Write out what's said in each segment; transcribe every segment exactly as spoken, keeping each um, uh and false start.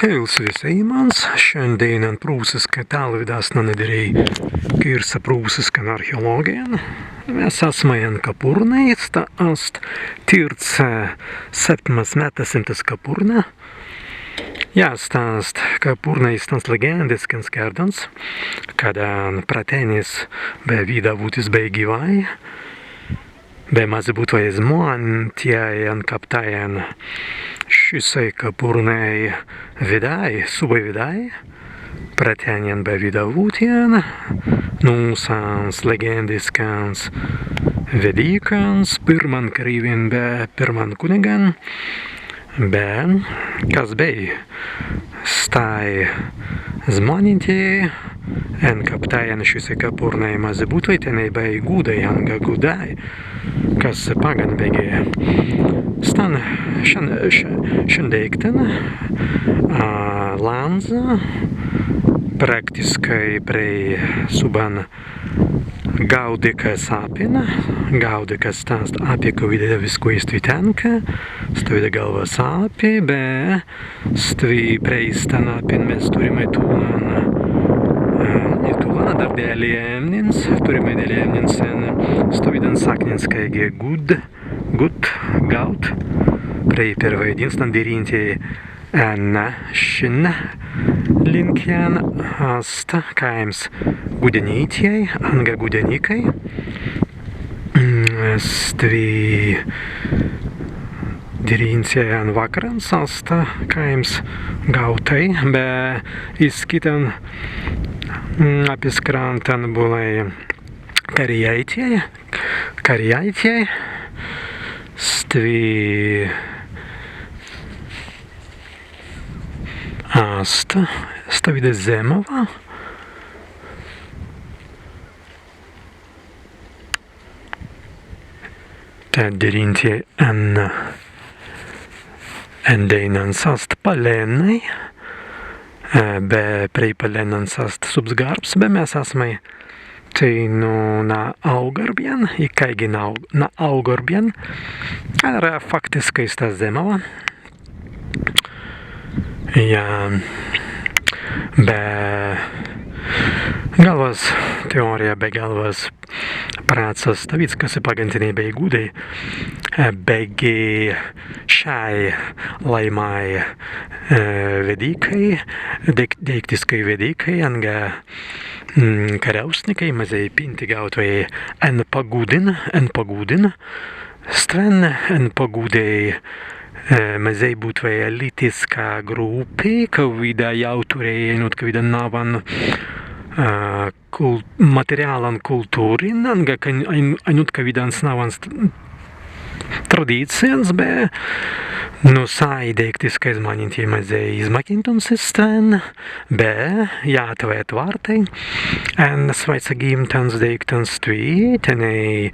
Kaīls wisēimans. Šandēinan prūsiska tālwidāsna, ni dirēi, kīrsa prūsiskan arheolōgijan. Mes asmai en kapurnai, sta ast tīrts, ē, septmas mettasimtas kapurna. Jā, sta ast kapurna iz stans legēndiskans kērdans, kaddan Pratennis be Widawutis bēi gīwai. Be mazzi būtwei zmānentjai enkaptai en šissei kapurnai widāi, subbai widāi, Pratennin be Widawutin, nūsans legēndiskans wedīkans, pirman krīwin be pirman kunnegan, be kas bēi stāi zmānentjai enkaptai en šissei kapurnai, mazzi būtwei tenēi bēi gudāi anga gudāi, kas paggan beggi stan šan, š-, šan deīktan, ā, lānza praktiskai prei subban Gaudikas appin. Gaudikas sta ast appi, kawīda wiskwēi stwi tenka, stawīda galwas appi, be stwi prei stan appin mes turrimai tūlan, ē, ni tūlan, adder dēli emnins, turrimai dēli emnins en stawīdan saknins kāigi gud, gut, gaut, prei perwaidīnsnan, dirīntei en šin līnkin ast kāims gudenītjai anga gudenīkai. Mm, stwi dirīntei en wakkarans ast kāims gautai, be iz kittan, mm, appis krantan būlai karjāitjai, karjāitjai, stwi ast stawīda zemmawa. Tēt dirīntei en, en dēinans ast palēnai, ē, be prei palēnans ast subs garbs, be mes asmai teinū na aūgarbjan, ik kāigi na au-, na aūgarbjan, adder faktiskai sta zemmawa. Jā, be galwas teōrija, be galwas prāts ast stawīds, kas paggan tenēi bēi gudāi, ē, beggi šai laimāi, ē, wedīkai, deik-, deīktiskai wedīkai, anga, mm, karjausnikai, mazēi pinti gaūtwei en pagudin, en pagudin, stwen en pagudei, ē, mazēi būtwei elitiska gruppi, kawīda jāu turēi ainuntkawīdan nawwan, ē, kul-, materiālan kultūrin, anga ka-, ain-, ainuntkawīdans nawwans t-, tradīcijans, be, nu, sai deīktiskai zmānentjai mazēi izmukīntun si stwen, be jāu etwārtai en swajsan gīmtans deīktans, stwi tenēi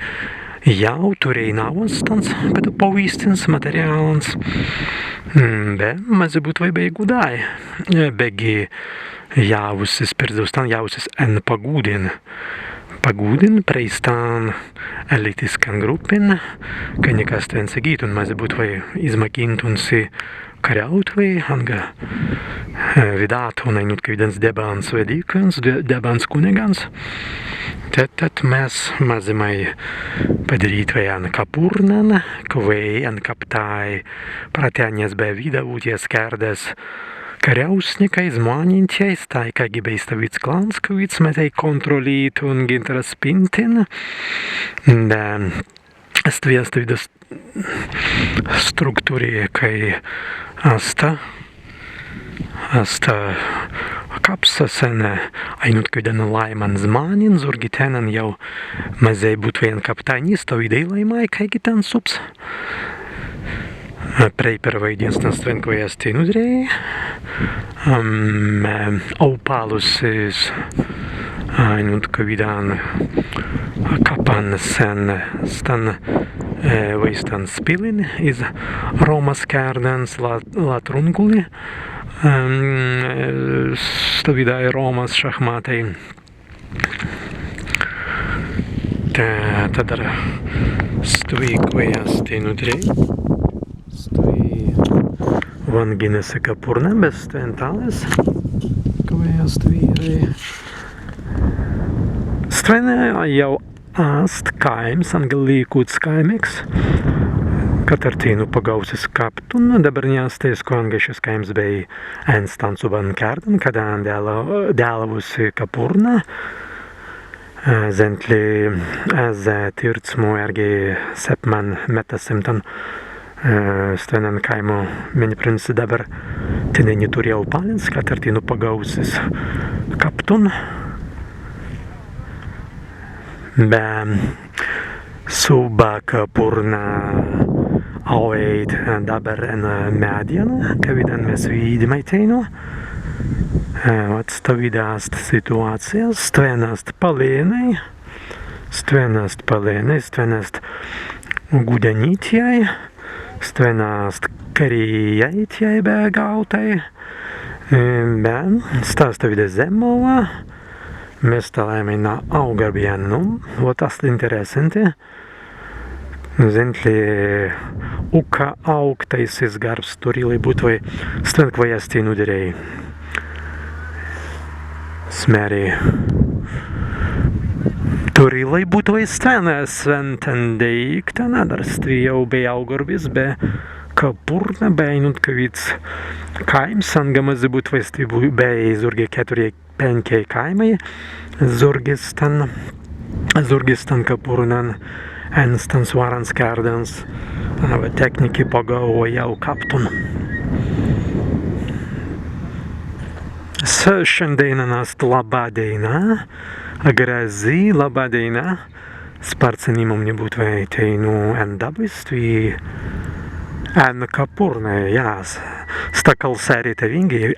jāu turēi nawwans stans, be, pawīstins materiālans, mm, be mazzi būtwei bēi gudāi, ē, beggi jāusis, pirzdau stan jāusis en pagudin. Pagudin prei stan elitiskan gruppin, ka nika stwen segītun, mazzi būtwei izmukīntun si karjautwei, anga, ē, widātun ainuntkawīdans debbans wedīkans, de-, debbans kunnegans. Tēt, tēt mes mazzimai padirītwei en kapurnan, kwēi enkaptai Pratennis be Widawutis kērdas karjausnikai, zmānentjai, stāi kāigi bēi stawīds klans, kawīds mazēi kōntrolītun gintara spintin. Be stwi ast stawīda struktūri, kāi ast, ast kaps sen ainuntkawīdan lāiman zmānin, zūrgi tennan jāu mazēi būtwei enkaptai ni stawīdai lāimai, kāigi tāns subs. Prei perwaidīnsnan stwen, kwēi as teinū dirēi, ē, aupallusis, ē, ainuntkawīdan kappan sen stan, ē, wēistan spīlin iz Rōmas kērdans, La-, Latrunguli, ē, stawīdai Rōmas šahmatai. Tēt, tēt adder stwi, kwēi as teinū dirēi, stwi Wanginna si Kapurna, be stwen tālis, kwēi ast wīrai. Stwen jāu ast kāims, anga līkuts kāimiks, katrā teinū pagaūwusis kaptun. Dabber ni ast teiska, anga šis kāims bēi en stan subban kērdan, kaddan dēla-, dēlawas si Kapurna. Zentli, ezze tīrtsmu ērgi septman mettasimtan, stwen en kāimu mennei prīnsi dabber tenēi ni turri aupallins, katrā teinū pagaūwusis kaptun. Be subba Kapurna auēit dabber en meddjan, kawīdan mes widāimai teinū. Wat stawīda ast situācija, stwen ast palēnai, stwen ast palēnai, stwen ast gudenītjai, stwen ast karījaitjai be gautai. Be sta stawīda zemmawa, mes talāimai na augarbjan, nu, wat ast interessanti. Zentli, ukwa aūktais iz garbs turīlai būtwei stwen, kwēi as teinū dirēi. As mēri, turīlai būtwei stwen, stwen tendeīktan, adder stwi jāu bēi aūgarbis, be Kapurna bēi ainuntkawīds kāims, anga mazzi būtwei stwi bēi zūrgi ketturjai pēnkjai kāimai zūrgi stan, zūrgi stan Kapurnan en stans wārans kērdans, be tekniki pagaūwa jāu kaptun. Šandēinan ast labba dēina, grazzi labba dēina. Spārts ennimumni būtwei teinū en dabbai stwi, en Kapurnai, jā, sta kalsā retawīngi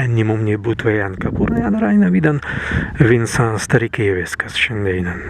ennimumni būtwei en Kapurnai, adder ainawīdan wins ast rikīwiskas šandēinan.